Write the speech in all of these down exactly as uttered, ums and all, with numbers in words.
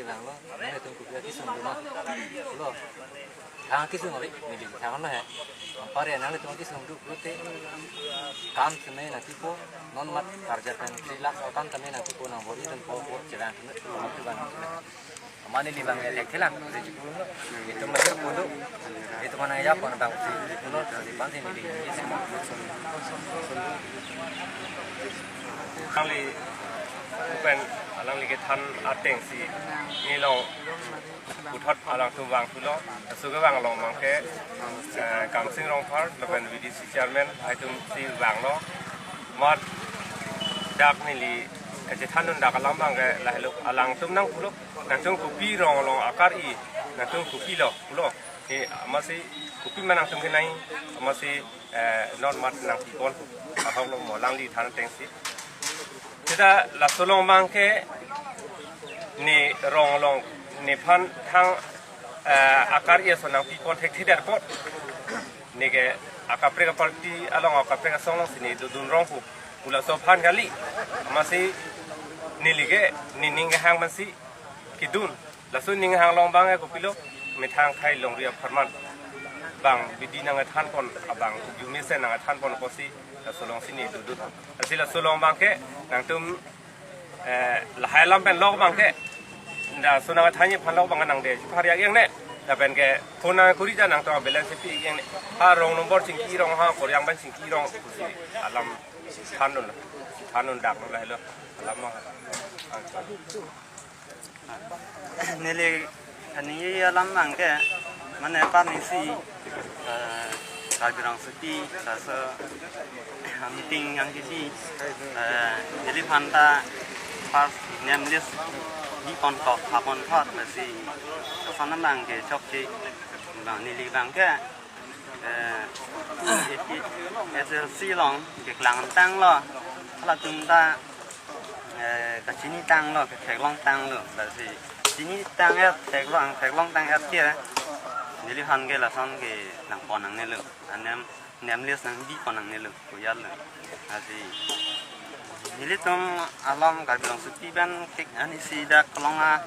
Nanglo, nanglitum kopi akesung do ma? Lo, thang akesung ave, neli thang lo he. Anpar ya nanglitum akesung do pulote, kam tame nangpipo, non mat karja pen three lakh akam tame nangpipo, nang bor-i dunpo, bor chelang tame, nangpipo bang. Mane ni bang ya thekthelang, itum lagi pulo, itum mana ya pon bang si, pulo, si pan si neli. Alangli pen, alangli kethan ateng si neli along puthot alangtum vangthulo, laso kevang along abangke, eh, Kamsing Rongphar, lapen V D C chairman, itum si vanglo, mat dak neli kachethan dun dak alam abangke lahelo, alangtum nangpulo, nangtum kopi rong along akar-i, nangtum kopilo pulo, he amatsi kopi ma nangtum kenai, amatsi eh, non mat nangpipon ahok lo mo alangli than ateng si. Seta laso along abangke ne rong along nephan thang, eh, akar-i ason nangpipon thekthe det apot, neke akaprek aparty along akaprek asong along si ne dodun rong pu, pu laso aphan kali, amatsi neli ke nening kehang mansi kedun. Laso ning hang along abang ya kopilo, methang akhei longri apharman. Bang bidi nangkethanpon abang, arjume si nangkethanpon apotsi, laso along si ne dodun. Lasi laso along abangke, nangtum, eh, lahai alam pen lok abangke, laso nangkethanji aphan lok abang nang de, chipar ya yang ne, lapen ke, phone nangkuri ja nangtum balance pi yang ne, ha rong nombor chingki rong ha, koryang ban chingki rong, pusi alam than dun, than dun dak lahelo, alam ma. Neli kaningje alam abangke, mane parni si, eh, Karbi Rongsopi, laso meeting nangkebi, eh, neliphan ta first name list bipon kok, hapon thot, lasi lason abangke chokche, bang neli abangke, eh, H S L C along keklang tanglo, halatum ta, eh, kachini tanglo, ketheklong tanglo, lasi chini tang-et, theklong, theklong tang-et ke, neliphan ke lason ke nangpon nangnelo, anem, name list nangbipon nangnelo, koyal lo. Lasi nelitum along Karbi Rongsopi pen kek ani si dak kelong a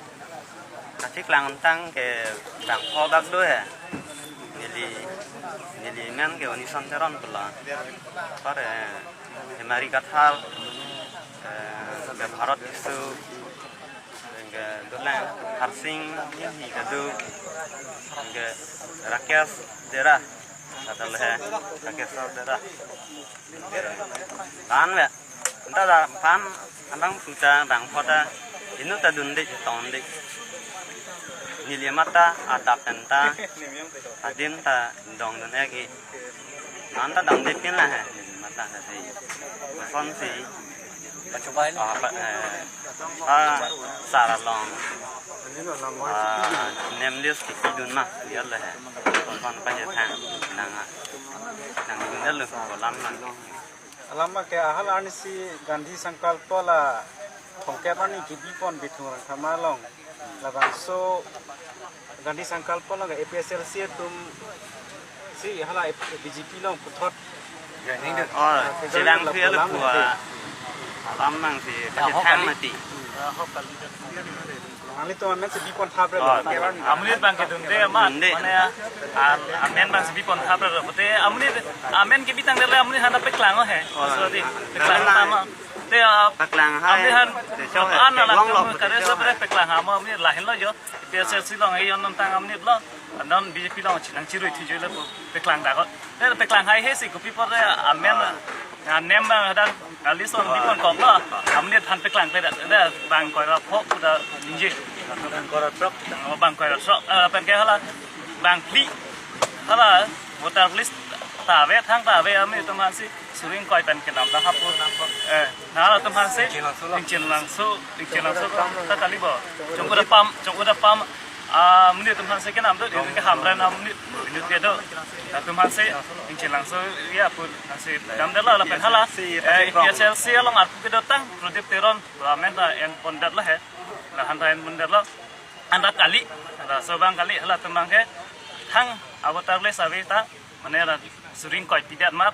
kacheklang tang ke bang ko bak do he. Neli, neli men ke Unison Teron pulo. Par, eh, Hemari Kathar, eh, ke Bharat Tisso, ke dolang Harsing Enghi kedo, ke Rakesh Dera, kata le he, Rakesh Dera. Pan ve. Anta da pan abang puta bang pota inut ta dunde, tongde. Neli amat ta adap pen ta adim ta dongdun ek-i. Anta damde pin la he, neli amat ta si. Lason si. Pachubai lo. Ah, pa, eh, ah, sar along. Ah, name list kepidun ma, ya le he. Lason pachethang nang, nangdun lo, kolam nang. Alam ke ahal arnisi Gandhi Sankalpa la thomkep arni kebipon Bithung Rangkhama along. Labangso Gandhi Sankalpa along A P H L C atum si hala B J P along puthot. Oh, chelang phial pulo. Alam nang si, pachethang mati. Nanglitum amen si bipon thap re. Oh, amonit abang kedunde amat, dunde. Mane, ah, amen abang si bipon thap re, pote amonit amen kebi tangdet le amonit aphan ta peklang o he. Oh. So di, peklang tama. Te, ah, peklang hai. Amonit aphan, te so he, an alam long lo, kare so peklang ha mo, amonit lahin lo jo. P S S C along ayon non tang amonit lo. Non B J P along chinang chirui thuju le peklang dakot. Te peklang hai he si kopi apot re amen, ah, nem abang hadak alis along bipon kok lo. Amonit aphan peklang pe dak, dak bang koi ra pho pu da ningje. Bang koi ra throk. Oh, bang koi ra throk. Eh, pen ke hala bang phli. Hala voter list ta ave, thang ta ave, amonit atum aphan si suring koi pen kenam ta hapu. Eh, na halatum aphan si Ingchin Langso, Ingchin Langso ta kali bo. Chongkut apam, chongkut apam, ah, amonit atum aphan si kenam do, itum ke Hamren amonit, inut ke do. Atum aphan si Ingchin Langso ya pu aphan si damdetlo lapen hala, eh, P S L C along arpu kedotang Pradip Teron, amen ta enpondetlo he. Lahan ta enpondetlo. Anta kali, laso abang kali, halatum abang ke thang a voter list ave ta, mane la suring koi pidet ma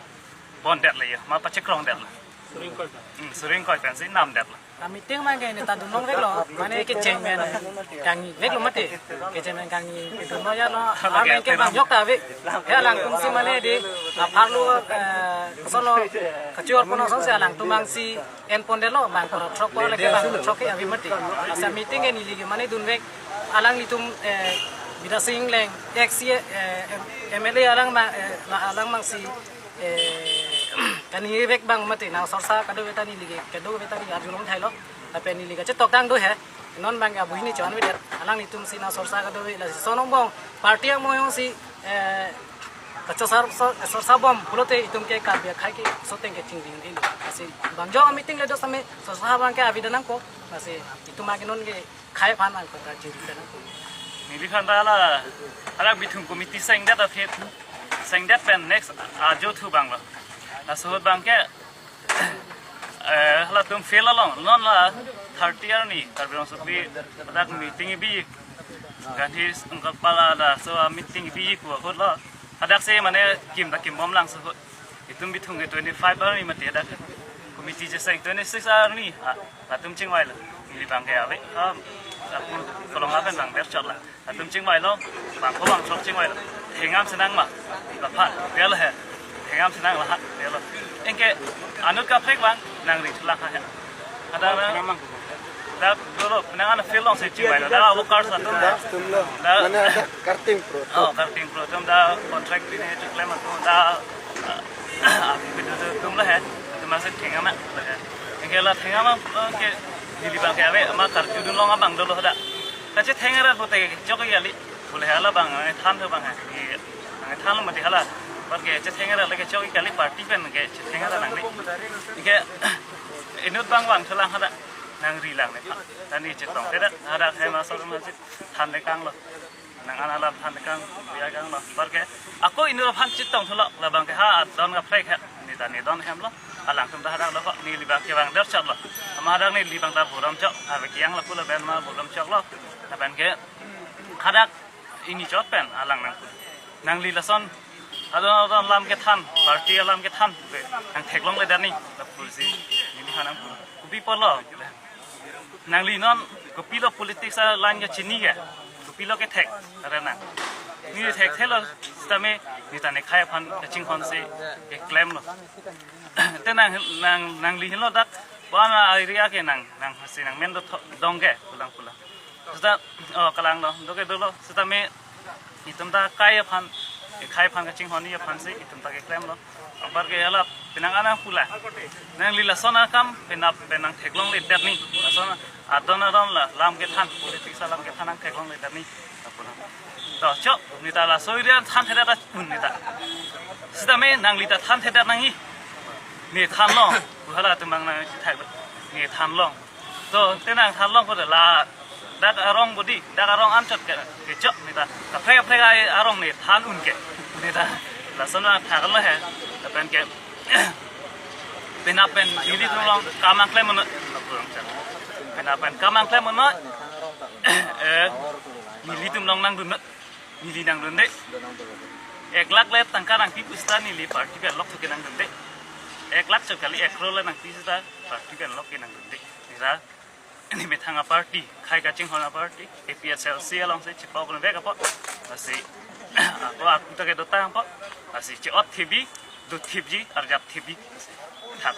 bondet le ya, ma pachekrongdet le. Suring koi. Hmm, suring koi pen si namdet le. Meeting abangke neta dunlong veklo, mane kecheng pen kangni veklo mati. Kecheng pen kangni dunlong ya lo, abangke bang jok ta ave. Ya alangtum si mane di, apharlo, eh, solo kachor kono song si alangtum bang si en pondetlo, bang korok throk ko leke bang throk ke ave mati. Asa meeting ke neli ke mane dunvek, alanglitum, eh, Bidya Sing Engleng, ex, eh, M L A alang bang, eh, la- alang bang si, eh, kangni vek bang mati, nang sorsa kadokave ta neli ke, kadokave ta neli arjulong thailo. Lapen neli ke chetok tang do he. Non abangke abuhi ni chon avedet. Alanglitum si nang sorsa kadokave lasi sonong bong party angbong si, eh, kachosar so- sorsa bom pulote itum ke Karbi akhei ke soteng ke chingding ilo. Lasi bang jok meeting le do same sorsa abangke ave nangpo. Lasi itum abangke non ke khei aphan angko ta chingding nangpo. Neliphan ta la, hala bithung committee sengdet aphi, sengdet pen next ajo thu bang lo. Laso ahut abangke, eh, halatum field along, non la thirty arni, Karbi Anglong Sopi, hadak meeting bi, Gandhi Angkal Pala laso meeting bi pu ahut lo. Hadak si mane kim ta kim bom lang so ahut. Itum bithung ke twenty-five arni mati hadak. Committee cheseng twenty-six arni, ha, latum chingvailo. Neli abangke ave, ha, lapu kolong aven bang berchot la. Latum chingvailo, bang ko bang sok chingvailo. Thengam senang ma, laphan, bialo he. Thengam senang laha, bialo. Anke, anut kaprek bang, nang ri chulak ha he. Ada na, da dolo, penang ana field along si chingvailo. Da workers atum da. Tumlo. Da. Mane ada karting pro. Oh, karting pro atum da contract pine cheklem atum da. Ah, api pintu atum lo he. Atum masih thengam ma, lo he. Anke la thengam ma, anke neli abangke ave, ama karju dunlong abang dolo da. Kachetheng ra pote chok kali. Pule hala bang, eh, than thu bang, eh, eh, than lo mati hala. Apar ke chetheng ra lake chok kali party pen ke chetheng ra nangli. Anke inut bang bang thulang hadak nang ri lang ne. Tani chetong ke dak hadak hai masuk masjid than le kang lo. Nang ana lam than le kang, ya kang lo. Apar ke ako inut aphan chetong thulo, labang ke ha don kaprek ha. Neta ne don hem lo. Alangtum ta hadak lo ko, neli abangke bang der chok lo. Ama hadak neli abang ta buram chok. Ave kiang lo pula ben ma buram chok lo. Lapen ke hadak ini chot pen alang nangpu. Nangli lason adon adon lam kethan, party alam kethan, nang theklongle dani, lapu si neli hanang pu. Kopi apotlo? Nangli non kopilo politics alang kechini ke? Kopilo kethek? Are nang. Neli thekthelo sitame neta ne khei aphan kachinghon si keklemlo. Te nang, nang, nangli henlo dak, bana area ke nang, nang si nang men do tho- dong ke, pulang pulang. Sita, oh, kalang lo, do ke dolo, sitame itum ta khei aphan, khei aphan kachinghon aphan si itum ta keklemlo. Apar ke hala penang ana pula. Nangli lason akam, penap, penang theklongle dani. Lason adon adon la, lam kethan, politics alam kethan nang theklongle dani. To, chok, neta laso area thanthedet un neta. Sitame nangli ta thanthedet nangji. Ne thanlong, hala atum bang nang thai, ne thanlong. To, te nang thanlong ko la, dak arong bodi, dak arong anchot ke, ke chok neta. Kaprek kaprek ai arong ne than un ke. Neta, lason na thaklo he, lapen ke. Penap pen nelitum along kam nangklem mono. Penap pen kam nangklem mono. Eh, nelitum along nangdun. Neli nangdunde. Ek lakh le tangka nangpi pu sita neli party pen lok thu ke nangdunde. Ek lakh chot kali, ek crore le nangpi sita party pen lok ke nangdunde. Neta, ne methang a party, khei kachinghon a party, A P H L C along si chepok nang vek apot. Lasi, ako aku ta ke dotang apot. Lasi che-ot thebi, dut thipji, arjap thebi. Lasi, thak.